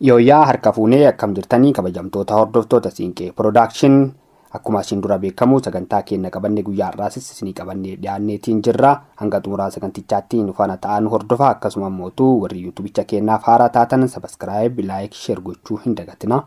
Yooyyaa harka fuunee akkam jirtanii kabajamtoota hordoftoota Siinqee Production. Akkuma isin dura beekamu sagantaa keenya qabanne guyyaa har'aasis isinii qabannee dhiyaanneetiin jirra. Hanga xumuraa sagantichaatti nu faana ta'aa nu hordofa. Akkasuma mootu warri yuutuubicha keenyaaf haaraa taatan subscribe, like, share gochuu hin dagatina.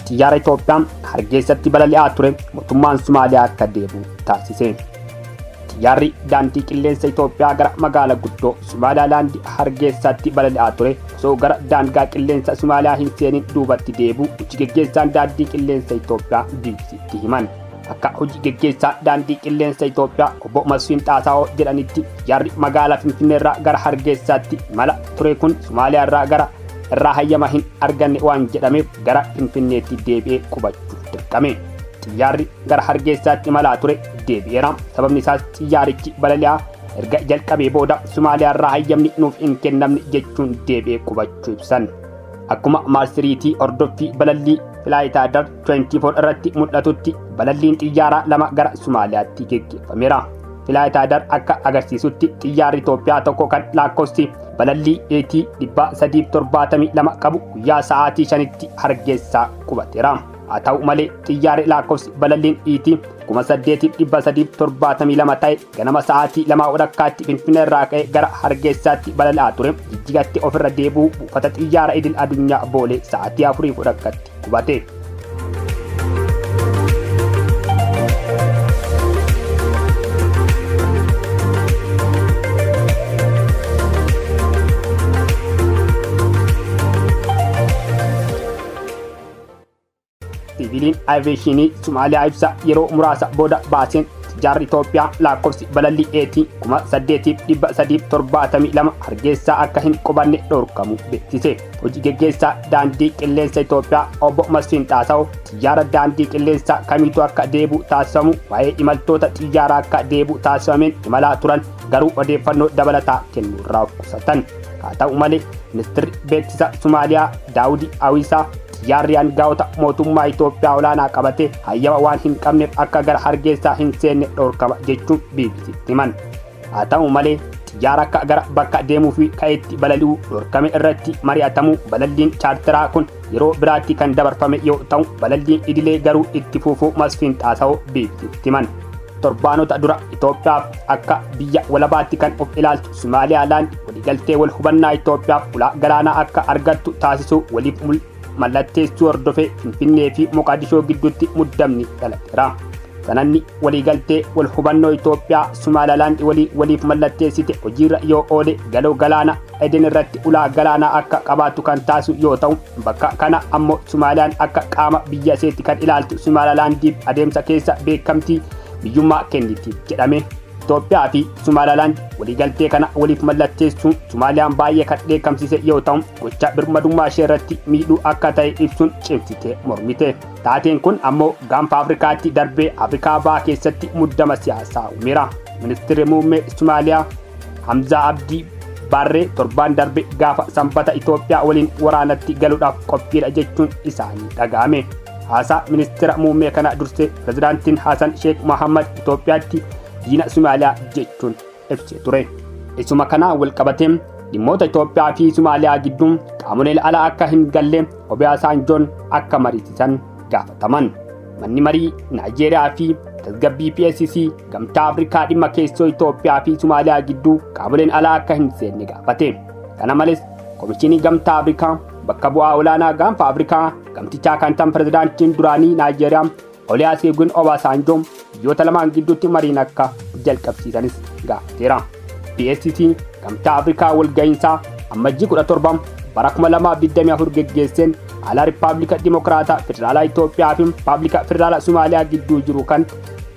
Xiyyaara Itoophiyaa Hargeessatti balali'aa ture mootummaan Somaaliyaa akka deebi'u taasise. Xiyyaarri daandii qilleensa Itoophiyaa gara magaala guddoo Somaalilaand Hargeessaatti balali'aa ture osoo gara daangaa qilleensa Somaaliyaa hin seenin duubatti deebi'u hojii geggeessaan daandii qilleensa Itoophiyaa BBCtti himan. Akka hojii geggeessaa daandii qilleensa Itoophiyaa obbo Masfiin Xaasaawoo jedhanitti xiyyaarri magaalaa Finfinneerraa gara Hargeessaatti imala ture kun Somaaliyaarraa gara irraa hayyama hin arganne waan jedhameef gara Finfinneetti deebi'ee qubachuuf dirqame. Xiyyaarri gara Hargeessaatti imalaa ture deebi'eera. Sababni isaas xiyyaarichi balali'aa erga jalqabee booda Somaaliyaarraa hayyamni nuuf hin kennamne jechuun deebi'ee qubachuu ibsan. Akkuma maarsiriitii hordoffii balallii Flightradar 24 irratti mul'atutti balalliin xiyyaaraa lama gara Somaaliyaatti geggeeffameera. Flightradar akka agarsiisutti xiyyaarri Itoophiyaa tokko kan lakkoofsi balallii ET 372 qabu guyyaa sa'aatii 5tti Hargeessaa qubateera. Haa ta'u malee xiyyaarri lakkoofsi balalliin ET 8372 ta'e ganama sa'aatii 2:15tti Finfinnee irraa ka'ee gara Hargeessaatti balali'aa ture Jijjigatti ofirra deebi'uu buufata xiyyaara idil addunyaa Boolee sa'aatii 4:15tti qubate. Siviiliin aviyeeshinii Somaaliyaa ibsa yeroo muraasa booda baaseen xiyyaarri Itoophiyaa lakkoofsi balallii ET 8372 Hargeessaa akka hin qubanne dhorkamu beeksise. Hojii geggeessaa daandii qilleensa Itoophiyaa obbo Masfiin Xaasaw xiyyaara daandii qilleensaa kamiitu akka deebi'u taasifamu waa'ee imaltoota xiyyaara akka deebi'u taasifameen imalaa turan garuu odeeffannoo dabalataa kennuurraa of qusatan. Haa ta'u malee ministirri beeksisa Somaaliyaa Daawudi Awiisaa xiyyaarri aangaa'ota mootummaa Itoophiyaa olaanaa qabate hayyama waan hin qabneef akka gara Hargeessaa hin seenne dhorkama jechuun BBCtti himan. Haa ta'u malee xiyyaara akka gara bakka deemuu fi ka'etti balali'uu dhorkame irratti mari'atamu balalliin chaarteraa kun yeroo biraatti kan dabarfame yoo ta'u balalliin idilee garuu itti fufuu Masfiin Xaasaw BBCtti himan. Torbaanota dura Itoophiyaaf akka biyya walabaatti kan of ilaaltu Somaaliyaalaand waliigaltee wal hubannaa Itoophiyaaf ulaa galaanaa akka argattu taasisuu waliif mallatteessuu hordofee Finfinnee fi Moqaadishoo gidduutti muddamni dhalateera. Sanadni waliigaltee wal hubannoo Itoophiyaa Somaalilaand waliif mallatteessite hojiirra yoo oole galoo galaana Eden irratti ulaa galaanaa akka qabaattu kan taasisu yoo ta'u bakka kana ammoo Somaaliyaan akka qaama biyya iseetti kan ilaaltu Somaalilaandiif adeemsa keessa beekamtii biyyummaa kennitiif jedhame. Itoophiyaa fi Somaalilaand waliigaltee kana waliif mallatteessuun Somaaliyaan baay'ee kan dheekkamsiise yoo ta'u gocha birmadummaa ishee irratti miidhuu akka ta'e ibsuun cimsitee mormite. Taateen kun ammoo gaanfa Afrikaatti darbee Afrikaa bahaa keessatti muddama siyaasaa uumeera. Ministeerri muummee Somaaliyaa Hamzaa Abdii Barree torbaan darbe gaafa sanbata Itoophiyaa waliin waraanatti galuudhaaf qophiidha jechuun isaanii dhaga'ame. Haasaa ministeera muummee kana dursee pirezidaantiin Hasan Sheek Mohammad Itoophiyaatti diina Somaaliyaa jechuun ibsee ture. Isuma kanaan wal qabatee dhimmoota Itoophiyaa fi Somaaliyaa gidduu qaamoleen alaa akka hin galle Obaasanjoon akka mariisisan gaafataman. Manni marii Naayijeeriyaa fi tasgabbii PSC gamtaa Afrikaa dhimma keessoo Itoophiyaa fi Somaaliyaa gidduu qaamoleen alaa akka hin seenne gaafate. Kana malees Komishinii Gamtaa Afrikaa bakka bu'aa olaanaa gaanfa Afrikaa gamtichaa kan ta'an pirezidaantiin duraanii Naayijeeriyaa Olusegun Obasanjoo biyyoota lamaan gidduutti mariin akka jalqabsiisanis gaafateera. PSC gamtaa Afrikaa walga'iinsaa ammajjii 17 bara 2024 geggeesseen haala Rippaabilika Dimokiraataa Federaalaa Itoophiyaa fi Rippaabilika Federaalaa Somaaliyaa gidduu jiru kan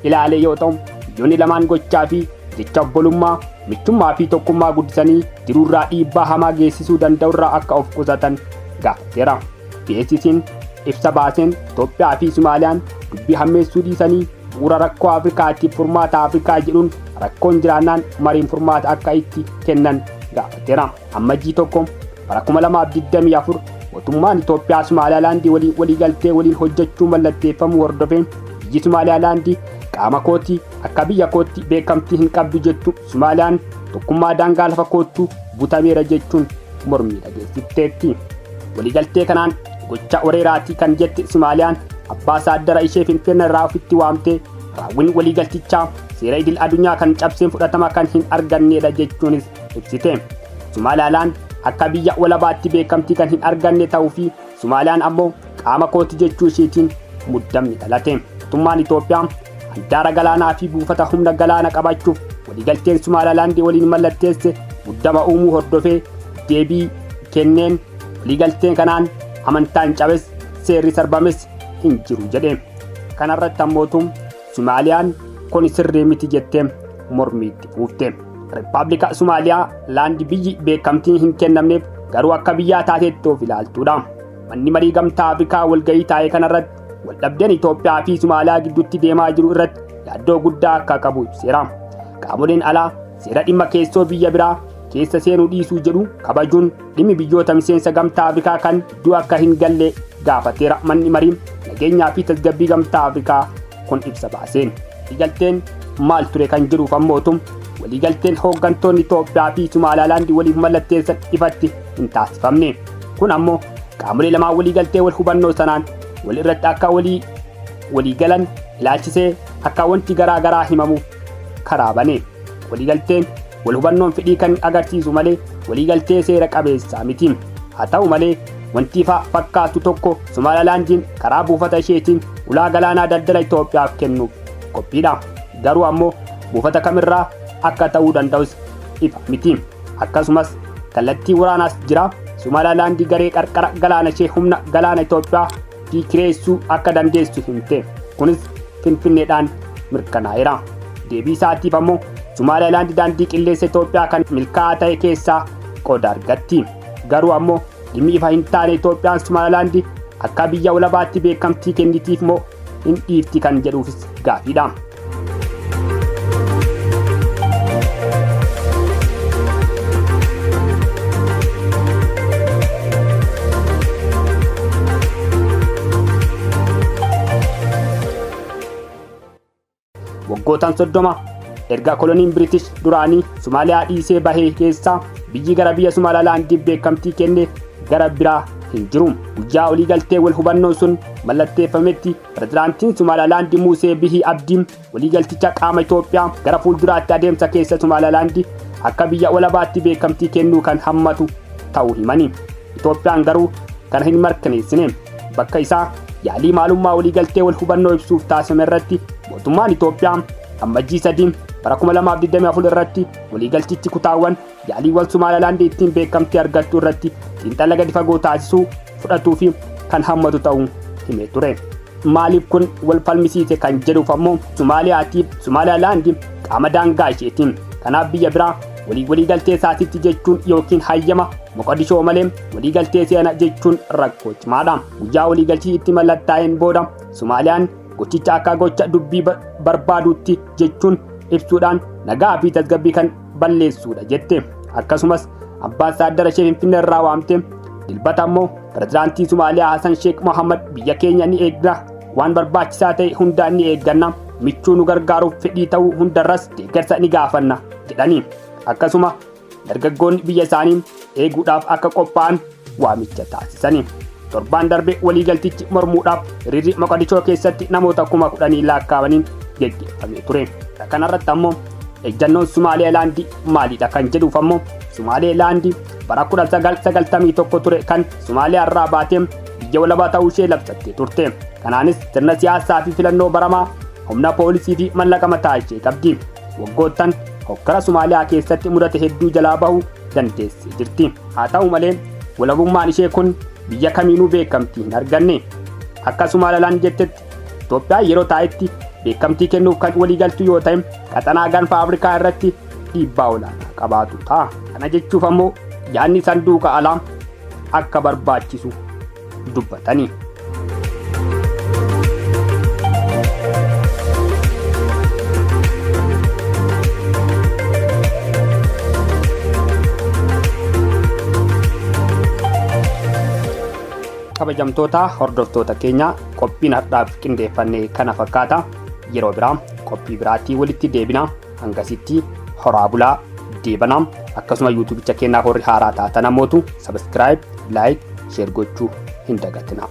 ilaale yoo ta'u biyyoonni lamaan gochaa fi jecha obbolummaa, michummaa fi tokkummaa guddisanii jiruurraa dhiibbaa hamaa geessisuu danda'urraa akka of qusatan gaafateera. PSC'n ibsa baaseen Itoophiyaa fi Somaaliyaan dubbii hammeessuu dhiisanii bu'uura rakkoo Afrikaatiif furmaata Afrikaa jedhuun rakkoon jiraannaan mariin furmaata akka itti kennan gaafateera. Ammajjii 1 bara 2024 Mootummaan Itoophiyaa Somaalilaandii waliin waliigaltee waliin hojjechuu mallatteeffamuu hordofee biyyi Somaalilaandii qaama kootii akka biyya kootti beekamtii hin qabdu jettu Somaaliyaan tokkummaa daangaa lafa koottuu butameera jechuun mormii dhageessifteetti. Waliigaltee kanaan gocha weeraraatii kan jette Somaaliyaan ambaasaaddara ishee Finfinnee irraa ofitti waamtee raawwiin waliigaltichaa seera idil addunyaa kan cabseen fudhatama kan hin argannedha jechuunis ibsite. Somaaliyaan akka biyya walabaatti beekamtii kan hin arganne ta'uu fi Somaaliyaan ammoo qaama kooti jechuu isheetiin muddamni dhalate. Mootummaan Itoophiyaa handaara galaanaa fi buufata humna galaana qabachuuf waliigalteen Somaalilaandii waliin mallatteesse muddama uumuu hordofee deebii kenneen waliigalteen kanaan amantaan cabes seerri sarbames hin jiru jedhe. Kanarratti ammootu Somaaliyaan kun sirrii miti jettee mormiitti fuufte. Rippaabilika Somaaliyaa laandi biyyi beekamtiin hin kennamneef garuu akka biyyaa taateetti of ilaaltuudha. Manni marii gamtaa Afrikaa walgahii taa'e kanarratti waldhabdeen Itoophiyaa fi Somaaliyaa gidduutti deemaa jiru irratti yaaddoo guddaa akka qabu ibseera. Qaamoleen alaa seera dhimma keessoo biyya biraa keessa seenuu dhiisuu jedhu kabajuun dhimmi biyyoota miseensa gamtaa Afrikaa kan gidduu akka hin galle gaafateera. Manni marii nageenyaa fi tasgabbii gamtaa Afrikaa kun ibsa baaseen. Waliigalteen maal ture kan jedhuuf ammootu waliigalteen hooggantoonni Itoophiyaa fi Somaalilaand waliif mallatteessan ifatti hin taasifamne. Kun ammoo qaamolee lamaan waliigaltee wal hubannoo sanaan wal irratti akka walii galan ilaalchisee akka wanti garaa garaa himamuuf karaa bane. Waliigalteen wal hubannoon fedhii kan agarsiisu malee waliigaltee seera qabeessaa miti. Haa ta'u malee wanti ifa fakkaatu tokko Somaalilaandiin karaa buufata isheetiin ulaa galaanaa daldala Itoophiyaaf kennuuf qophiidha. Garuu ammoo buufata kamirraa akka ta'uu danda'us ifa miti. Akkasumas kallattii waraanaas jira. Somaalilaandii garee qarqara galaana ishee humna galaana Itoophiyaa fi kireessuu akka dandeessu himte. Kunis Finfinneedhaan mirkanaa'eera. Deebii isaatiif ammoo Somaalilaand daandii qilleensa Itoophiyaa kan milkaa'aa ta'e keessaa qooda argatti. Garuu ammoo dhimmi ifa hin taane Itoophiyaan Somaalilaand akka biyya walabaatti beekamtii kennitiif moo hin dhiifti kan jedhuufis gaafiidha. Waggootaan 30 erga koloniin British duraanii Somaaliyaa dhiisee bahee keessaa biyyi gara biyya Somaalilaandiif beekamtii kenne gara biraa hin jiru. Guyyaa waliigaltee wal hubannoon sun mallatteeffametti pirezidaantiin Somaalilaand Muusee Bihii Abdiin waliigalticha qaama Itoophiyaa gara fuulduraatti adeemsa keessa Somaalilaand akka biyya walabaatti beekamtii kennuu kan hammatu ta'uu himani. Itoophiyaan garuu kana hin mirkaneessine. Bakka isaa yaalii maalummaa waliigaltee wal hubannoo ibsuuf taasifame irratti mootummaan Itoophiyaa Ammajjii 3 bara 2024 irratti waliigaltichi kutaawwan yaaliiwwan Somaalilaand ittiin beekamtii argachuu irratti xiinxala gadi fagoo taasisuu fudhatuu fi kan hammatu ta'uu himee ture. Maaliif kun wal falmisiise kan jedhuuf ammoo Somaaliyaatiif Somaalilaand qaama daangaa isheetiin. Kanaaf biyya biraa waliigaltee isaatitti jechuun yookiin hayyama Moqodishoo malee waliigaltee seena jechuun rakkoo cimaadha. Guyyaa waliigaltii itti mallattaa'een booda Somaaliyaan gochicha akka gocha dubbii barbaaduutti jechuun ibsuudhaan nagaa fi tasgabbii kan balleessuudha jette. Akkasumas ambaasaaddara ishee Finfinnee irraa waamte dilbata ammoo pirezidaantii Somaaliyaa Hasan Sheekh Mohammad biyya keenya ni eegna, waan barbaachisaa ta'e hundaa ni eegganna, michuu nu gargaaruuf fedhii ta'uu hundarras deeggarsa ni gaafanna jedhani. Akkasuma dargaggoonni biyya isaanii eeguudhaaf akka qophaa'an waamicha taasisani. Torbaan darbe waliigaltichi mormuudhaaf hiriirri Moqodishoo keessatti namoota 10,000 lakkaa'amaniin geggeeffamee ture. Kanarratti ammoo ejjannoon Somaalilaand maalidha kan jedhuuf ammoo Somaalilaand bara 1991 ture kan Somaaliyaa irraa baatee biyya walabaa ta'uu ishee labsattee turte. Kanaanis sirna siyaasaa fi filannoo baramaa humna poolisii fi mallaqa mataa ishee qabdi. Waggoottan hokkara Somaaliyaa keessatti mudate hedduu jalaa bahuu dandeessee jirti. Haa ta'u malee walabummaan ishee kun biyya kamiinuu beekamtii hin arganne. Akka Somaalilaand jettetti Itoophiyaa yeroo taa'etti beekamtii kennuuf kan waliigaltu yoo ta'e qaxanaa gaanfa Afrikaa irratti dhiibbaa olaanaa qabaatu ta'a. Kana jechuuf ammoo yaadni sanduuqa alaa akka barbaachisu dubbatani. Kabajamtoota hordoftoota keenya, qophiin har'aaf qindeeffanne kana fakkaata. Yeroo biraa qophii biraatii walitti deebina. Hangasitti horaa bulaa deebanaa. Akkasuma YouTubeicha keenyaaf warri haaraa taatan ammootu subscribe, like, share gochuu hin dagatina.